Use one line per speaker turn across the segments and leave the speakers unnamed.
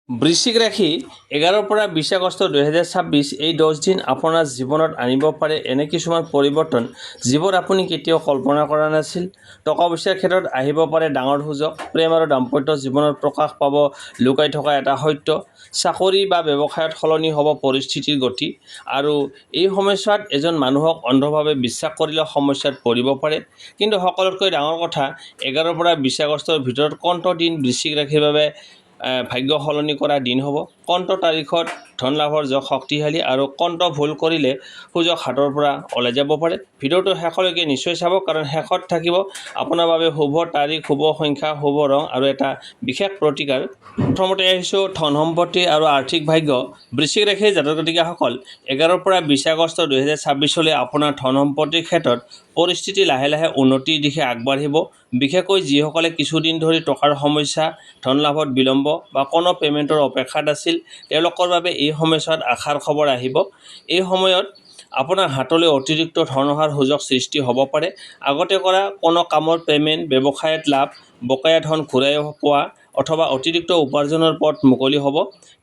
বৃশ্চিক ৰাশি, 11ৰ পৰা 20 আগষ্ট 2026, এই 10 দিন আপোনাৰ জীৱনত আনিব পাৰে এনে কিছুমান পৰিৱৰ্তন, যিবোৰ আপুনি কেতিয়াও কল্পনা কৰা নাছিল। টকা পইচাৰ ক্ষেত্ৰত আহিব পাৰে ডাঙৰ সুযোগ। প্ৰেম আৰু দাম্পত্য জীৱনত প্ৰকাশ পাব লুকাই থকা এটা সত্য। চাকৰি বা ব্যৱসায়ত সলনি হ'ব পৰিস্থিতিৰ গতি। আৰু এই সময়ছোৱাত এজন মানুহক অন্ধভাৱে বিশ্বাস কৰিলে সমস্যাত পৰিব পাৰে। কিন্তু সকলোতকৈ ডাঙৰ কথা, 11ৰ পৰা 20 আগষ্টৰ ভিতৰত কোনটো দিন বৃশ্চিক ৰাশিৰ বাবে ভাগ্য সলনি কৰা দিন হ'ব, কোনটো তাৰিখত ধন লাভৰ যোগ শক্তিশালী আৰু কোনটো ভুল কৰিলে সুযোগ হাতৰ পৰা ওলাই যাব পাৰে, ভিডিঅ'টো শেষলৈকে নিশ্চয় চাব। কাৰণ শেষত থাকিব আপোনাৰ বাবে শুভ তাৰিখ, শুভ সংখ্যা, শুভ ৰং আৰু এটা বিশেষ প্ৰতিকাৰ। প্ৰথমতে আহিছোঁ ধন সম্পত্তি আৰু আৰ্থিক ভাগ্য। বৃশ্চিক ৰাশিৰ জাতক জাতিকাসকল, 11ৰ পৰা 20 আগষ্ট 2026লৈ আপোনাৰ ধন সম্পত্তিৰ ক্ষেত্ৰত পৰিস্থিতি লাহে লাহে উন্নতিৰ দিশে আগবাঢ়িব। বিশেষকৈ যিসকলে কিছুদিন ধৰি টকাৰ সমস্যা, ধন লাভত বিলম্ব বা কোনো পে'মেণ্টৰ অপেক্ষাত আছিল, তেওঁলোকৰ বাবে এই সময়ছোৱাত আশাৰ খবৰ আহিব। এই সময়ত আপোনাৰ হাতলৈ অতিৰিক্ত ধন অহাৰ সুযোগ সৃষ্টি হ'ব পাৰে। আগতে কৰা কোনো কামৰ পে'মেণ্ট, ব্যৱসায়ত লাভ, বকেয়া ধন ঘূৰাই পোৱা অথবা অতিৰিক্ত উপাৰ্জনৰ পথ মুকলি হ'ব।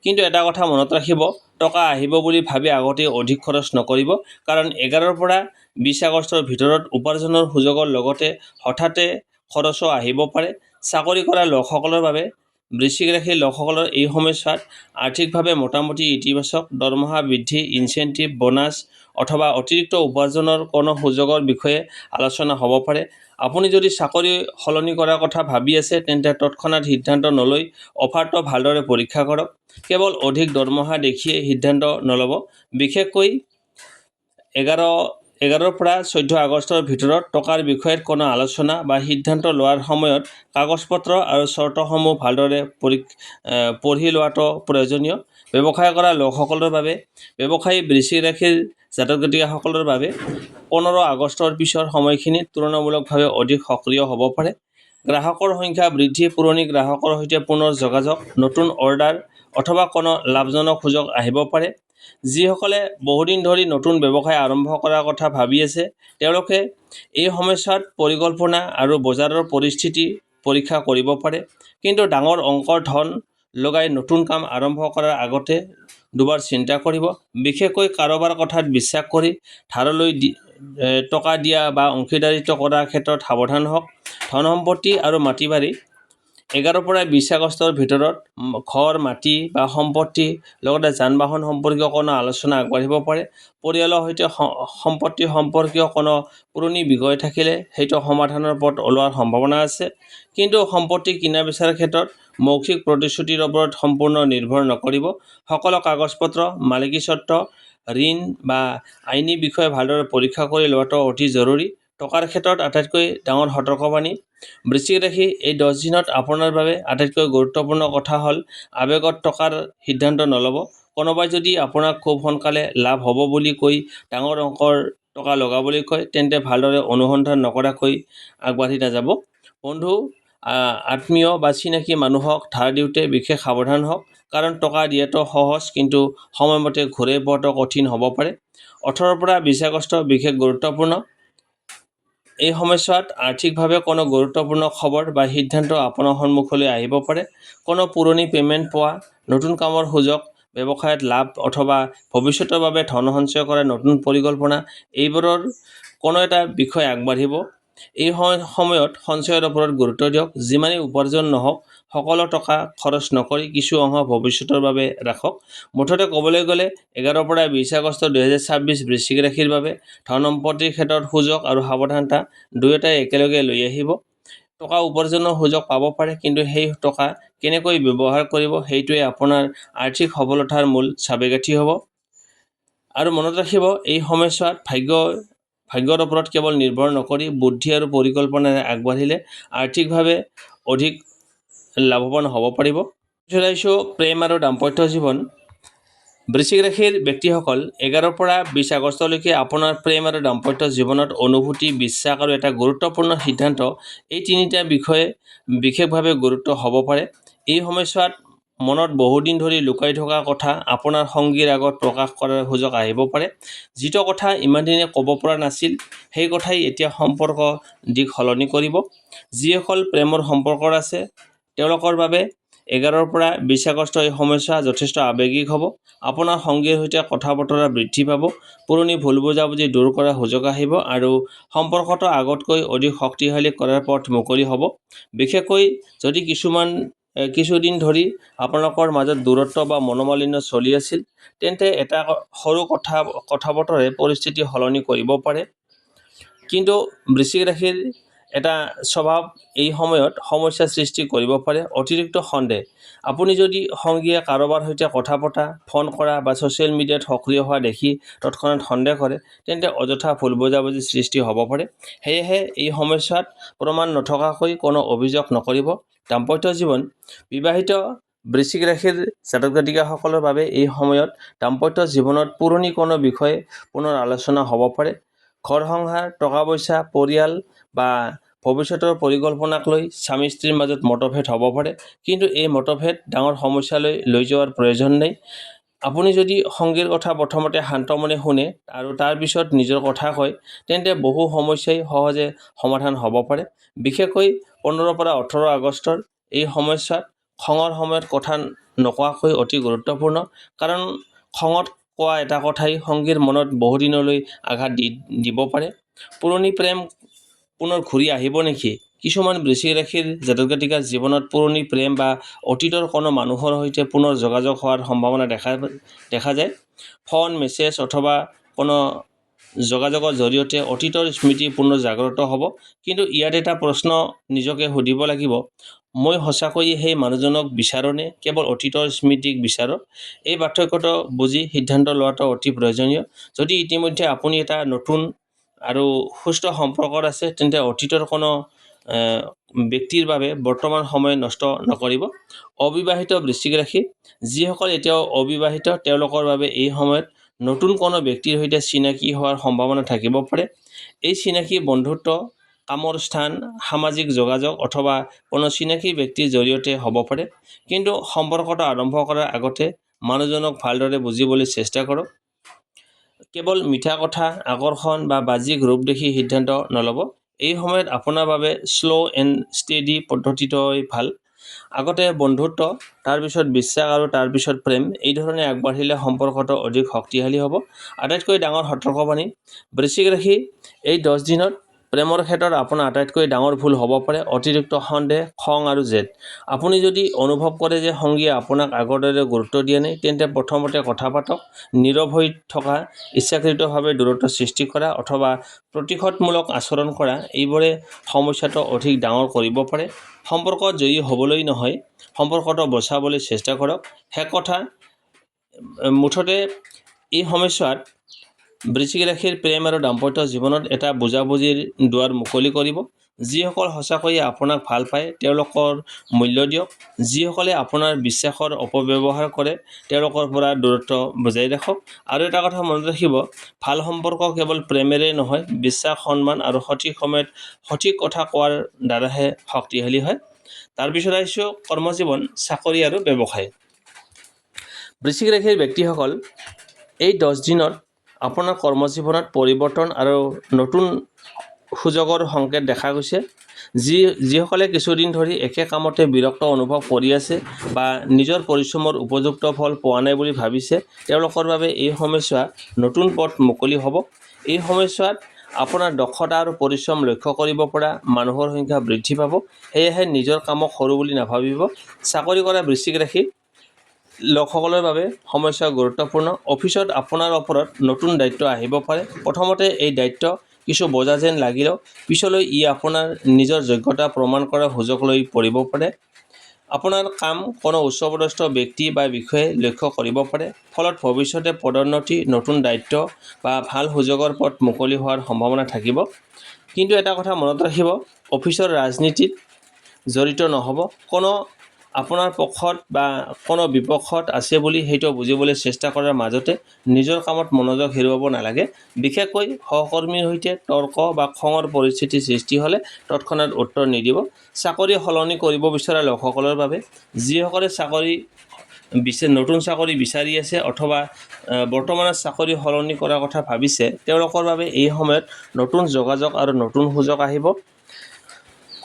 কিন্তু এটা কথা মনত ৰাখিব, টকা আহিব বুলি ভাবি আগতেই অধিক খৰচ নকৰিব। কাৰণ 11ৰ পৰা 20 আগষ্টৰ ভিতৰত উপাৰ্জনৰ সুযোগৰ লগতে হঠাতে খৰচো আহিব পাৰে। চাকৰি কৰা লোকসকলৰ বাবে, বৃশ্চিক ৰাশিৰ লোকসকলৰ এই সময়ছোৱাত আৰ্থিকভাৱে মোটামুটি ইতিবাচক। দৰমহা বৃদ্ধি, ইনচেণ্টিভ, বোনাছ অথবা অতিৰিক্ত উপাৰ্জনৰ কোনো সুযোগৰ বিষয়ে আলোচনা হ'ব পাৰে। আপুনি যদি চাকৰি সলনি কৰাৰ কথা ভাবি আছে, তেন্তে তৎক্ষণাত সিদ্ধান্ত নলৈ অফাৰটো ভালদৰে পৰীক্ষা কৰক। কেৱল অধিক দৰমহা দেখিয়ে সিদ্ধান্ত নল'ব। বিশেষকৈ 11ৰ পৰা 14 আগষ্টৰ ভিতৰত টকাৰ বিষয়ত কোনো আলোচনা বা সিদ্ধান্ত লোৱাৰ সময়ত কাগজ পত্ৰ আৰু চৰ্তসমূহ ভালদৰে পঢ়ি লোৱাটো প্ৰয়োজনীয়। ব্যৱসায় কৰা লোকসকলৰ বাবে, ব্যৱসায়ী বৃশ্চিক ৰাশিৰ জাতক জাতিকাসকলৰ বাবে 15 আগষ্টৰ পিছৰ সময়খিনি তুলনামূলকভাৱে অধিক সক্ৰিয় হ'ব পাৰে। গ্ৰাহকৰ সংখ্যা বৃদ্ধি, পুৰণি গ্ৰাহকৰ সৈতে পুনৰ যোগাযোগ, নতুন অৰ্ডাৰ অথবা কোনো লাভজনক সুযোগ আহিব পাৰে। যিসকলে বহুদিন ধৰি নতুন ব্যৱসায় আৰম্ভ কৰাৰ কথা ভাবি আছে, তেওঁলোকে এই সময়ছোৱাত পৰিকল্পনা আৰু বজাৰৰ পৰিস্থিতি পৰীক্ষা কৰিব পাৰে। কিন্তু ডাঙৰ অংকৰ ধন লগাই নতুন কাম আৰম্ভ কৰাৰ আগতে দুবাৰ চিন্তা কৰিব। বিশেষকৈ কাৰোবাৰ কথাত বিশ্বাস কৰি ধাৰলৈ দি টকা দিয়া বা অংশীদাৰিত্ব কৰাৰ ক্ষেত্ৰত সাৱধান হওক। ধন সম্পত্তি আৰু মাটি বাৰী, 11ৰ পৰা 20 আগষ্টৰ ভিতৰত ঘৰ, মাটি বা সম্পত্তি, লগতে যান বাহন সম্পৰ্কীয় কোনো আলোচনা আগবাঢ়িব পাৰে। পৰিয়ালৰ সৈতে সম্পত্তি সম্পৰ্কীয় কোনো পুৰণি বিষয় থাকিলে সেইটো সমাধানৰ পথ ওলোৱাৰ সম্ভাৱনা আছে। কিন্তু সম্পত্তি কিনা বেচাৰ ক্ষেত্ৰত মৌখিক প্ৰতিশ্ৰুতিৰ ওপৰত সম্পূৰ্ণ নিৰ্ভৰ নকৰিব। সকলো কাগজ পত্ৰ, মালিকীস্বত্ব, ঋণ বা আইনী বিষয়ে ভালদৰে পৰীক্ষা কৰি লোৱাটো অতি জৰুৰী। টকাৰ ক্ষেত্ৰত আটাইতকৈ ডাঙৰ সতৰ্কবাণী, বৃশ্চিক ৰাশি, এই 10 দিনত আপোনাৰ বাবে আটাইতকৈ গুৰুত্বপূৰ্ণ কথা হ'ল আৱেগত টকাৰ সিদ্ধান্ত নল'ব। কোনোবাই যদি আপোনাক খুব সোনকালে লাভ হ'ব বুলি কৈ ডাঙৰ অংকৰ টকা লগাবলৈ কয়, তেন্তে ভালদৰে অনুসন্ধান নকৰাকৈ আগবাঢ়ি নাযাব। বন্ধু, আত্মীয় বা চিনাকি মানুহক ধাৰ দিওঁতে বিশেষ সাৱধান হওক। কাৰণ টকা দিয়াটো সহজ, কিন্তু সময়মতে ঘূৰাই পোৱাটো কঠিন হ'ব পাৰে। 18ৰ পৰা 20 আগষ্ট বিশেষ গুৰুত্বপূৰ্ণ। এই সময়ছোৱাত আৰ্থিকভাৱে কোনো গুৰুত্বপূৰ্ণ খবৰ বা সিদ্ধান্ত আপোনাৰ সন্মুখলৈ আহিব পাৰে। কোনো পুৰণি পে'মেণ্ট পোৱা, নতুন কামৰ সুযোগ, ব্যৱসায়ত লাভ অথবা ভৱিষ্যতৰ বাবে ধন সঞ্চয় কৰাৰ নতুন পৰিকল্পনা, এইবোৰৰ কোনো এটা বিষয় আগবাঢ়িব। এই সময়ত সঞ্চয়ৰ ওপৰত গুৰুত্ব দিয়ক। যিমানেই উপাৰ্জন নহওক, সকলো টকা খৰচ নকৰি কিছু অংশ ভৱিষ্যতৰ বাবে ৰাখক। মুঠতে ক'বলৈ গ'লে 11ৰ পৰা 20 আগষ্ট 2026 বৃশ্চিক ৰাশিৰ বাবে ধন সম্পত্তিৰ ক্ষেত্ৰত সুযোগ আৰু সাৱধানতা দুয়োটাই একেলগে লৈ আহিব। টকা উপাৰ্জনৰ সুযোগ পাব পাৰে, কিন্তু সেই টকা কেনেকৈ ব্যৱহাৰ কৰিব, সেইটোৱে আপোনাৰ আৰ্থিক সফলতাৰ মূল চাবিকাঠি হ'ব। আৰু মনত ৰাখিব, এই সময়ছোৱাত ভাগ্যৰ ওপৰত কেৱল নিৰ্ভৰ নকৰি বুদ্ধি আৰু পৰিকল্পনাৰে আগবাঢ়িলে আৰ্থিকভাৱে অধিক লাভৱান হ'ব পাৰিব। পিছত আহিছোঁ প্ৰেম আৰু দাম্পত্য জীৱন। বৃশ্চিক ৰাশিৰ ব্যক্তিসকল, 11ৰ পৰা 20 আগষ্টলৈকে আপোনাৰ প্ৰেম আৰু দাম্পত্য জীৱনত অনুভূতি, বিশ্বাস আৰু এটা গুৰুত্বপূৰ্ণ সিদ্ধান্ত, এই তিনিটা বিষয়ে বিশেষভাৱে গুৰুত্ব হ'ব পাৰে। এই সময়ছোৱাত মনত বহুদিন ধৰি লুকাই থকা কথা আপোনাৰ সংগীৰ আগত প্ৰকাশ কৰাৰ সুযোগ আহিব পাৰে। যিটো কথা ইমান দিনে ক'ব পৰা নাছিল, সেই কথাই এতিয়া সম্পৰ্ক দিশ সলনি কৰিব। যিসকল প্ৰেমৰ সম্পৰ্কত আছে, তেওঁলোকৰ বাবে 11ৰ পৰা 20 আগষ্ট এই সময়ছোৱা যথেষ্ট আৱেগিক হ'ব। আপোনাৰ সংগীৰ সৈতে কথা বতৰা বৃদ্ধি পাব, পুৰণি ভুল বুজাবুজি দূৰ কৰাৰ সুযোগ আহিব আৰু সম্পৰ্কটো আগতকৈ অধিক শক্তিশালী কৰাৰ পথ মুকলি হ'ব। বিশেষকৈ যদি কিছুদিন ধৰি আপোনালোকৰ মাজত দূৰত্ব বা মনোমালিন্য চলি আছিল, তেন্তে এটা সৰু কথা বতৰাই পৰিস্থিতি সলনি কৰিব পাৰে। কিন্তু বৃশ্চিক ৰাশিৰ এটা স্বভাৱ এই সময়ত সমস্যাৰ সৃষ্টি কৰিব পাৰে, অতিৰিক্ত সন্দেহ। আপুনি যদি সংগীয়ে কাৰোবাৰ সৈতে কথা পতা, ফোন কৰা বা ছ'চিয়েল মিডিয়াত সক্ৰিয় হোৱা দেখি তৎক্ষণাত সন্দেহ কৰে, তেন্তে অযথা ভুল বুজাবুজিৰ সৃষ্টি হ'ব পাৰে। সেয়েহে এই সময়ছোৱাত প্ৰমাণ নথকাকৈ কোনো অভিযোগ নকৰিব। দাম্পত্য জীৱন, বিবাহিত বৃশ্চিক ৰাশিৰ জাতক জাতিকাসকলৰ বাবে এই সময়ত দাম্পত্য জীৱনত পুৰণি কোনো বিষয় পুনৰ আলোচনা হ'ব পাৰে। ঘৰ সংসাৰ, টকা পইচা, পৰিয়াল বা ভৱিষ্যতৰ পৰিকল্পনাক লৈ স্বামী স্ত্ৰীৰ মাজত মতভেদ হ'ব পাৰে। কিন্তু এই মতভেদ ডাঙৰ সমস্যালৈ লৈ যোৱাৰ প্ৰয়োজন নাই। আপুনি যদি সংগীৰ কথা প্ৰথমতে শান্ত মনে শুনে আৰু তাৰ পিছত নিজৰ কথা কয়, তেন্তে বহু সমস্যাই সহজে সমাধান হ'ব পাৰে। বিশেষকৈ 15ৰ পৰা 18 আগষ্টৰ এই সময়ছোৱাত খঙৰ সময়ত কথা নোকোৱাকৈ অতি গুৰুত্বপূৰ্ণ, কাৰণ খঙত কোৱা এটা কথাই সংগীৰ মনত বহুদিনলৈ আঘাত দিব পাৰে। পুৰণি প্ৰেম পুনৰ ঘূৰি আহিব নেকি? কিছুমান বৃশ্চিক ৰাশিৰ জাতক জাতিকাৰ জীৱনত পুৰণি প্ৰেম বা অতীতৰ কোনো মানুহৰ সৈতে পুনৰ যোগাযোগ হোৱাৰ সম্ভাৱনা দেখা যায়। ফোন, মেছেজ অথবা কোনো যোগাযোগৰ জৰিয়তে অতীতৰ স্মৃতি পুনৰ জাগ্ৰত হ'ব। কিন্তু ইয়াত এটা প্ৰশ্ন নিজকে সুধিব লাগিব, মই সঁচাকৈয়ে সেই মানুহজনক বিচাৰোঁনে কেৱল অতীতৰ স্মৃতিক বিচাৰোঁ? এই পাৰ্থক্যটো বুজি সিদ্ধান্ত লোৱাটো অতি প্ৰয়োজনীয়। যদি ইতিমধ্যে আপুনি এটা নতুন আৰু সুস্থ সম্পৰ্কত আছে, তেন্তে অতীতৰ কোনো ব্যক্তিৰ বাবে বৰ্তমান সময় নষ্ট নকৰিব। অবিবাহিত বৃশ্চিক ৰাশি, যিসকল এতিয়াও অবিবাহিত, তেওঁলোকৰ বাবে এই সময়ত নতুন কোনো ব্যক্তিৰ সৈতে চিনাকি হোৱাৰ সম্ভাৱনা থাকিব পাৰে। এই চিনাকি বন্ধুত্ব, কামৰ স্থান, সামাজিক যোগাযোগ অথবা কোনো চিনাকি ব্যক্তিৰ জৰিয়তে হ'ব পাৰে। কিন্তু সম্পৰ্কটো আৰম্ভ কৰাৰ আগতে মানুহজনক ভালদৰে বুজিবলৈ চেষ্টা কৰক। কেৱল মিঠা কথা, আকৰ্ষণ বা বাহ্যিক ৰূপ দেখি সিদ্ধান্ত নল'ব। এই সময়ত আপোনাৰ বাবে শ্ল' এণ্ড ষ্টেডি পদ্ধতিটোৱেই ভাল। আগতে বন্ধুত্ব, তাৰপিছত বিশ্বাস আৰু তাৰপিছত প্ৰেম, এই ধৰণে আগবাঢ়িলে সম্পৰ্কটো অধিক শক্তিশালী হ'ব। আটাইতকৈ ডাঙৰ সতৰ্কবাণী, বৃশ্চিক ৰাশি, এই 10 দিনত প্ৰেমৰ ক্ষেত্ৰত আপোনাৰ আটাইতকৈ ডাঙৰ ভুল হ'ব পাৰে অতিৰিক্ত সন্দেহ, খং আৰু জেদ। আপুনি যদি অনুভৱ কৰে যে সংগীয়ে আপোনাক আগৰ দৰে গুৰুত্ব দিয়া নাই, তেন্তে প্ৰথমতে কথা পাতক। নীৰৱ হৈ থকা, ইচ্ছাকৃতভাৱে দূৰত্ব সৃষ্টি কৰা অথবা প্ৰতিশোধমূলক আচৰণ কৰা, এইবোৰে সমস্যাটো অধিক ডাঙৰ কৰিব পাৰে। সম্পৰ্কত জয়ী হ'বলৈ নহয়, সম্পৰ্কটো বচাবলৈ চেষ্টা কৰক। শেষ কথা, মুঠতে এই সময়ছোৱাত বৃশ্চিক ৰাশিৰ প্ৰেম আৰু দাম্পত্য জীৱনত এটা বুজাবুজিৰ দুৱাৰ মুকলি কৰিব। যিসকল সঁচাকৈয়ে আপোনাক ভাল পায়, তেওঁলোকৰ মূল্য দিয়ক। যিসকলে আপোনাৰ বিশ্বাসৰ অপব্যৱহাৰ কৰে, তেওঁলোকৰ পৰা দূৰত্ব বজাই ৰাখক। আৰু এটা কথা মনত ৰাখিব, ভাল সম্পৰ্ক কেৱল প্ৰেমেৰে নহয়, বিশ্বাস, সন্মান আৰু সঠিক সময়ত সঠিক কথা কোৱাৰ দ্বাৰাহে শক্তিশালী হয়। তাৰপিছত আহিছোঁ কৰ্মজীৱন, চাকৰি আৰু ব্যৱসায়। বৃশ্চিক ৰাশিৰ ব্যক্তিসকল, এই 10 দিনত আপোনাৰ কৰ্মজীৱনত পৰিৱৰ্তন আৰু নতুন সুযোগৰ সংকেত দেখা গৈছে। যিসকলে কিছুদিন ধৰি একে কামতে বিৰক্ত অনুভৱ কৰি আছে বা নিজৰ পৰিশ্ৰমৰ উপযুক্ত ফল পোৱা নাই বুলি ভাবিছে, তেওঁলোকৰ বাবে এই সময়ছোৱা নতুন পথ মুকলি হ'ব। এই সময়ছোৱাত আপোনাৰ দক্ষতা আৰু পৰিশ্ৰম লক্ষ্য কৰিব পৰা মানুহৰ সংখ্যা বৃদ্ধি পাব। সেয়েহে নিজৰ কামক সৰু বুলি নাভাবিব। চাকৰি কৰা বৃশ্চিক ৰাশি লোকসকলৰ বাবে সমস্যা গুৰুত্বপূৰ্ণ। অফিচত আপোনাৰ ওপৰত নতুন দায়িত্ব আহিব পাৰে। প্ৰথমতে এই দায়িত্ব কিছু বোজা যেন লাগিলেও পিছলৈ ই আপোনাৰ নিজৰ যোগ্যতা প্ৰমাণ কৰাৰ সুযোগ লৈ পৰিব পাৰে। আপোনাৰ কাম কোনো উচ্চপদস্থ ব্যক্তি বা বিষয়াই লক্ষ্য কৰিব পাৰে। ফলত ভৱিষ্যতে পদোন্নতি, নতুন দায়িত্ব বা ভাল সুযোগৰ পথ মুকলি হোৱাৰ সম্ভাৱনা থাকিব। কিন্তু এটা কথা মনত ৰাখিব, অফিচৰ ৰাজনীতিত জড়িত নহ'ব। কোনো আপোনাৰ পক্ষত বা কোনো বিপক্ষত আছে বুলি সেইটো বুজিবলৈ চেষ্টা কৰাৰ মাজতে নিজৰ কামত মনোযোগ হেৰুৱাব নালাগে। বিশেষকৈ সহকৰ্মীৰ সৈতে তৰ্ক বা খঙৰ পৰিস্থিতিৰ সৃষ্টি হ'লে তৎক্ষণাত উত্তৰ নিদিব। চাকৰি সলনি কৰিব বিচৰা লোকসকলৰ বাবে, যিসকলে নতুন চাকৰি বিচাৰি আছে অথবা বৰ্তমানৰ চাকৰি সলনি কৰাৰ কথা ভাবিছে, তেওঁলোকৰ বাবে এই সময়ত নতুন যোগাযোগ আৰু নতুন সুযোগ আহিব।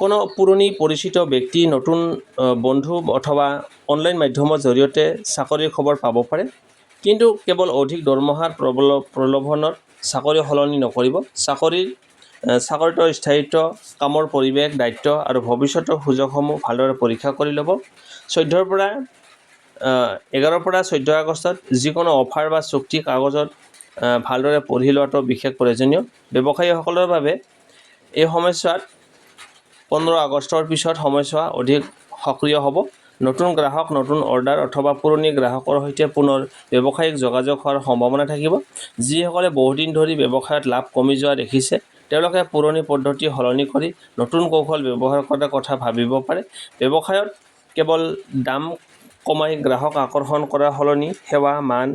কোনো পুৰণি পৰিচিত ব্যক্তি, নতুন বন্ধু অথবা অনলাইন মাধ্যমৰ জৰিয়তে চাকৰিৰ খবৰ পাব পাৰে। কিন্তু কেৱল অধিক দৰমহাৰ প্ৰলোভনত চাকৰি সলনি নকৰিব। চাকৰিটোৰ স্থায়িত্ব, কামৰ পৰিৱেশ, দায়িত্ব আৰু ভৱিষ্যতৰ সুযোগসমূহ ভালদৰে পৰীক্ষা কৰি ল'ব। 11ৰ পৰা 14 আগষ্টত যিকোনো অফাৰ বা চুক্তি কাগজত ভালদৰে পঢ়ি লোৱাটো বিশেষ প্ৰয়োজনীয়। ব্যৱসায়ীসকলৰ বাবে এই সময়ছোৱাত 15 আগষ্টৰ পিছত সময়ছোৱা অধিক সক্ৰিয় হ'ব। নতুন গ্ৰাহক, নতুন অৰ্ডাৰ অথবা পুৰণি গ্ৰাহকৰ সৈতে পুনৰ ব্যৱসায়িক যোগাযোগ হোৱাৰ সম্ভাৱনা থাকিব। যিসকলে বহুদিন ধৰি ব্যৱসায়ত লাভ কমি যোৱা দেখিছে, তেওঁলোকে পুৰণি পদ্ধতি সলনি কৰি নতুন কৌশল ব্যৱহাৰ কৰাৰ কথা ভাবিব পাৰে। ব্যৱসায়ত কেৱল দাম কমাই গ্ৰাহক আকৰ্ষণ কৰাৰ সলনি সেৱা, মান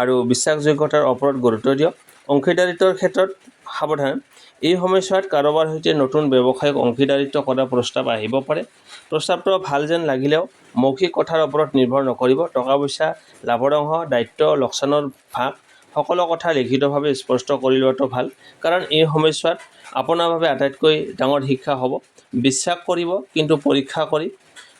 আৰু বিশ্বাসযোগ্যতাৰ ওপৰত গুৰুত্ব দিয়ক। অংশীদাৰিত্বৰ ক্ষেত্ৰত সাৱধান। এই সময়ছোৱাত কাৰোবাৰ সৈতে নতুন ব্যৱসায়িক অংশীদাৰিত্ব কৰাৰ প্ৰস্তাৱ আহিব পাৰে। প্ৰস্তাৱটো ভাল যেন লাগিলেও মৌখিক কথাৰ ওপৰত নিৰ্ভৰ নকৰিব। টকা পইচা, লাভৰ অংশ, দায়িত্ব, লোকচানৰ ভাগ, সকলো কথা লিখিতভাৱে স্পষ্ট কৰি লোৱাটো ভাল। কাৰণ এই সময়ছোৱাত আপোনাৰ বাবে আটাইতকৈ ডাঙৰ শিক্ষা হ'ব, বিশ্বাস কৰিব, কিন্তু পৰীক্ষা কৰি।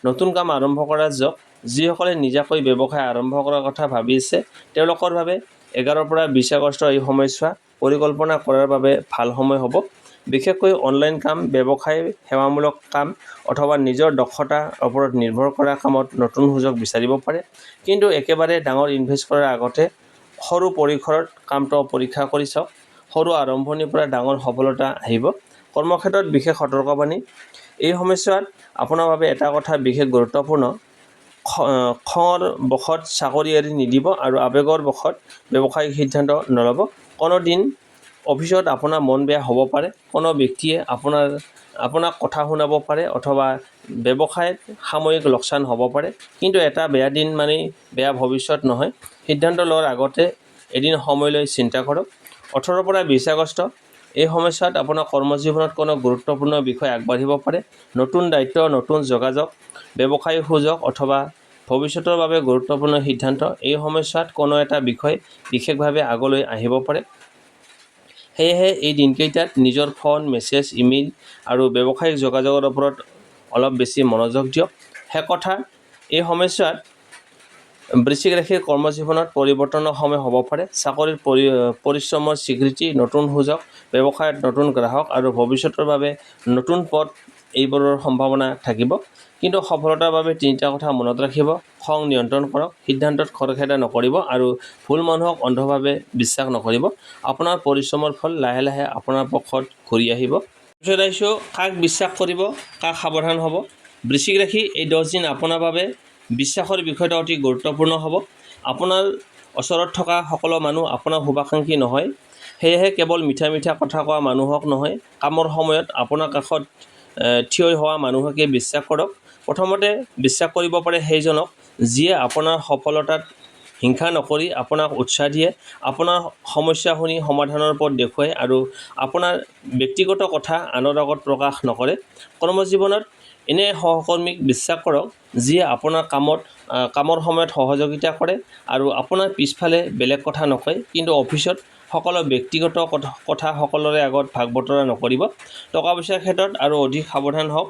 নতুন কাম আৰম্ভ কৰাৰ যোগ। যিসকলে নিজাকৈ ব্যৱসায় আৰম্ভ কৰাৰ কথা ভাবি আছে, তেওঁলোকৰ বাবে 11ৰ পৰা 20 আগষ্ট এই সময়ছোৱা পৰিকল্পনা কৰাৰ বাবে ভাল সময় হ'ব। বিশেষকৈ অনলাইন কাম, ব্যৱসায়, সেৱামূলক কাম অথবা নিজৰ দক্ষতাৰ ওপৰত নিৰ্ভৰ কৰা কামত নতুন সুযোগ বিচাৰিব পাৰে। কিন্তু একেবাৰে ডাঙৰ ইনভেষ্ট কৰাৰ আগতে সৰু পৰিসৰত কামটো পৰীক্ষা কৰি চাওক। সৰু আৰম্ভণিৰ পৰা ডাঙৰ সফলতা আহিব। কৰ্মক্ষেত্ৰত বিশেষ সতৰ্কবাণী। এই সময়ছোৱাত আপোনাৰ বাবে এটা কথা বিশেষ গুৰুত্বপূৰ্ণ। খঙৰ বশত চাকৰি এৰি নিদিব আৰু আৱেগৰ বশত ব্যৱসায়িক সিদ্ধান্ত নল'ব। কোনো দিন অফিচত আপোনাৰ মন বেয়া হ'ব পাৰে, কোনো ব্যক্তিয়ে আপোনাক কথা শুনাব পাৰে অথবা ব্যৱসায়ত সাময়িক লোকচান হ'ব পাৰে। কিন্তু এটা বেয়া দিন মানেই বেয়া ভৱিষ্যত নহয়। সিদ্ধান্ত লোৱাৰ আগতে এদিন সময় লৈ চিন্তা কৰক। 18ৰ পৰা 20 আগষ্ট এই সময়ছোৱাত আপোনাৰ কৰ্মজীৱনত কোনো গুৰুত্বপূৰ্ণ বিষয় আগবাঢ়িব পাৰে। নতুন দায়িত্ব, নতুন যোগাযোগ, ব্যৱসায়িক সুযোগ অথবা ভৱিষ্যতৰ বাবে গুৰুত্বপূৰ্ণ সিদ্ধান্ত, এই সময়ছোৱাত কোনো এটা বিষয় বিশেষভাৱে আগলৈ আহিব পাৰে। সেয়েহে এই দিনকেইটাত নিজৰ ফোন, মেছেজ, ইমেইল আৰু ব্যৱসায়িক যোগাযোগৰ ওপৰত অলপ বেছি মনোযোগ দিয়ক। শেষ কথা, এই সময়ছোৱাত বৃশ্চিক ৰাশিৰ কৰ্মজীৱনত পৰিৱৰ্তনৰ সময় হ'ব পাৰে। চাকৰিত পৰিশ্ৰমৰ স্বীকৃতি, নতুন সুযোগ, ব্যৱসায়ত নতুন গ্ৰাহক আৰু ভৱিষ্যতৰ বাবে নতুন পথ, এইবোৰৰ সম্ভাৱনা থাকিব। কিন্তু সফলতাৰ বাবে তিনিটা কথা মনত ৰাখিব। খং নিয়ন্ত্ৰণ কৰক, সিদ্ধান্তত খৰখেদা নকৰিব আৰু ভুল মানুহক অন্ধভাৱে বিশ্বাস নকৰিব। আপোনাৰ পৰিশ্ৰমৰ ফল লাহে লাহে আপোনাৰ পক্ষত ঘূৰি আহিব। পিছত আহিছোঁ, কাক বিশ্বাস কৰিব, কাক সাৱধান হ'ব। বৃশ্চিক ৰাশি, এই 10 দিন আপোনাৰ বাবে বিশ্বাসৰ বিষয়টো অতি গুৰুত্বপূৰ্ণ হ'ব। আপোনাৰ ওচৰত থকা সকলো মানুহ আপোনাৰ শুভাকাংক্ষী নহয়। সেয়েহে কেৱল মিঠা মিঠা কথা কোৱা মানুহক নহয়, কামৰ সময়ত আপোনাৰ কাষত থিয় হোৱা মানুহকে বিশ্বাস কৰক। প্ৰথমতে বিশ্বাস কৰিব পাৰে সেইজনক, যিয়ে আপোনাৰ সফলতাত হিংসা নকৰি আপোনাক উৎসাহ দিয়ে, আপোনাৰ সমস্যা শুনি সমাধানৰ পথ দেখুৱায় আৰু আপোনাৰ ব্যক্তিগত কথা আনৰ আগত প্ৰকাশ নকৰে। কৰ্মজীৱনত এনে সহকৰ্মীক বিশ্বাস কৰক, যিয়ে আপোনাৰ কামৰ সময়ত সহযোগিতা কৰে আৰু আপোনাৰ পিছফালে বেলেগ কথা নকয়, কিন্তু অফিচত সকলো ব্যক্তিগত কথা সকলোৰে আগত ভাগ বতৰা নকৰিব। টকা পইচাৰ ক্ষেত্ৰত আৰু অধিক সাৱধান হওক।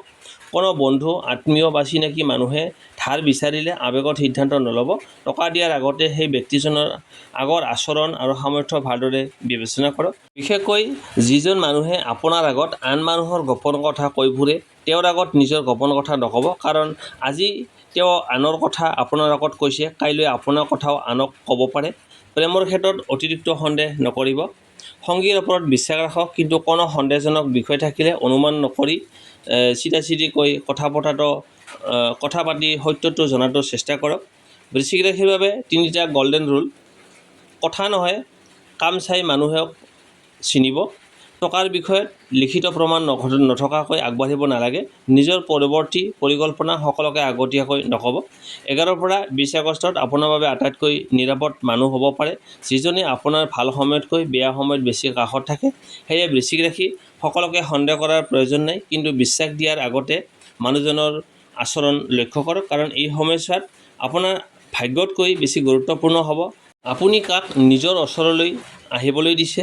কোনো বন্ধু, আত্মীয় বা চিনাকি মানুহে ধাৰ বিচাৰিলে আৱেগত সিদ্ধান্ত নল'ব। টকা দিয়াৰ আগতে সেই ব্যক্তিজনৰ আগৰ আচৰণ আৰু সামৰ্থ্য ভালদৰে বিবেচনা কৰক। বিশেষকৈ যিজন মানুহে আপোনাৰ আগত আন মানুহৰ গোপন কথা কৈ ফুৰে, তেওঁৰ আগত নিজৰ গোপন কথা নক'ব। কাৰণ আজি তেওঁ আনৰ কথা আপোনাৰ আগত কৈছে, কাইলৈ আপোনাৰ কথাও আনক ক'ব পাৰে। প্ৰেমৰ ক্ষেত্ৰত অতিৰিক্ত সন্দেহ নকৰিব। সংগীৰ ওপৰত বিশ্বাস ৰাখক, কিন্তু কোনো সন্দেহজনক বিষয় থাকিলে অনুমান নকৰি চিধা চিধিকৈ কথা পাতি সত্যটো জনাটো চেষ্টা কৰক। বৃশ্চিক ৰাশিৰ বাবে তিনিটা গল্ডেন ৰুল। কথা নহয়, কাম চাই মানুহেক চিনিব। টকাৰ বিষয়ত লিখিত প্ৰমাণ নথকাকৈ আগবাঢ়িব নালাগে। নিজৰ পৰৱৰ্তী পৰিকল্পনা সকলোকে আগতীয়াকৈ নক'ব। 11ৰ পৰা 20 আগষ্টত আপোনাৰ বাবে আটাইতকৈ নিৰাপদ মানুহ হ'ব পাৰে যিজনে আপোনাৰ ভাল সময়তকৈ বেয়া সময়ত বেছি কাষত থাকে। সেয়ে বৃশ্চিক ৰাশি, সকলোকে সন্দেহ কৰাৰ প্ৰয়োজন নাই, কিন্তু বিশ্বাস দিয়াৰ আগতে মানুহজনৰ আচৰণ লক্ষ্য কৰক। কাৰণ এই সময়ছোৱাত আপোনাৰ ভাগ্যতকৈ বেছি গুৰুত্বপূৰ্ণ হ'ব আপুনি কাক নিজৰ ওচৰলৈ আহিবলৈ দিছে।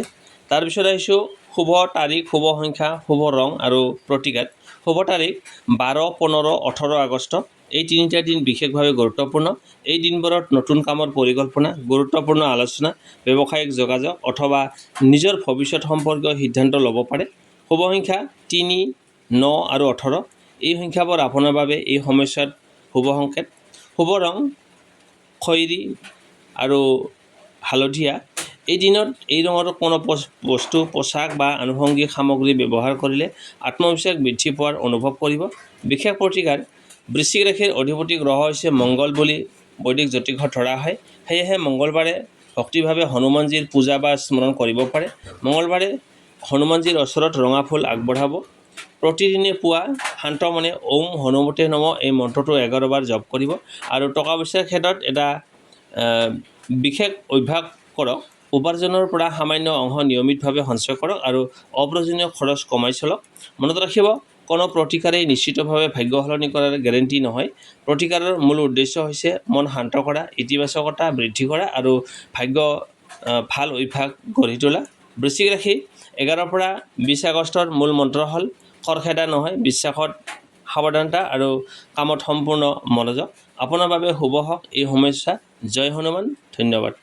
তাৰপিছত আহিছোঁ, শুভ তাৰিখ, শুভ সংখ্যা, শুভ ৰং আৰু প্ৰতিকাৰ। শুভ তাৰিখ 12, 15, 18 আগষ্ট। এই তিনিটা দিন বিশেষভাৱে গুৰুত্বপূৰ্ণ। এই দিনবোৰত নতুন কামৰ পৰিকল্পনা, গুৰুত্বপূৰ্ণ আলোচনা, ব্যৱসায়িক যোগাযোগ অথবা নিজৰ ভৱিষ্যত সম্পৰ্কীয় সিদ্ধান্ত ল'ব পাৰে। শুভ সংখ্যা 3, 9 আৰু 18। এই সংখ্যাবোৰ আপোনাৰ বাবে এই সময়ছোৱাত শুভ সংকেত। শুভ ৰং খৈৰী আৰু হালধীয়া। এই দিনত এই ৰঙৰ কোনো বস্তু, পোছাক বা আনুষংগিক সামগ্ৰী ব্যৱহাৰ কৰিলে আত্মবিশ্বাস বৃদ্ধি পোৱাৰ অনুভৱ কৰিব। বিশেষ প্ৰতিকাৰ: বৃশ্চিক ৰাশিৰ অধিপতি গ্ৰহ হৈছে মংগল বুলি বৈদিক জ্যোতিষত ধৰা হয়। সেয়েহে মংগলবাৰে ভক্তিভাৱে হনুমানজীৰ পূজা বা স্মৰণ কৰিব পাৰে। মঙলবাৰে হনুমানজীৰ ওচৰত ৰঙা ফুল আগবঢ়াব। প্ৰতিদিনে পুৱা শান্ত মনে "ওম হনুমতে নম" এই মন্ত্ৰটো 11 বাৰ জপ কৰিব। আৰু টকা পইচাৰ ক্ষেত্ৰত এটা বিশেষ অভ্যাস কৰক। উপাৰ্জনৰ পৰা সামান্য অংশ নিয়মিতভাৱে সঞ্চয় কৰক আৰু অপ্ৰয়োজনীয় খৰচ কমাই চলক। মনত ৰাখিব, কোনো প্ৰতিকাৰেই নিশ্চিতভাৱে ভাগ্য সলনি কৰাৰ গেৰেণ্টি নহয়। প্ৰতিকাৰৰ মূল উদ্দেশ্য হৈছে মন শান্ত কৰা, ইতিবাচকতা বৃদ্ধি কৰা আৰু ভাগ্য ভাল অভ্যাস গঢ়ি তোলা। বৃশ্চিক ৰাশি 11ৰ পৰা 20 আগষ্টৰ মূল মন্ত্ৰ হ'ল খৰখেদা নহয়, বিশ্বাসত সাৱধানতা আৰু কামত সম্পূৰ্ণ মনোযোগ। আপোনাৰ বাবে শুভ হওক এই সময়ছোৱা। জয় হনুমান। ধন্যবাদ।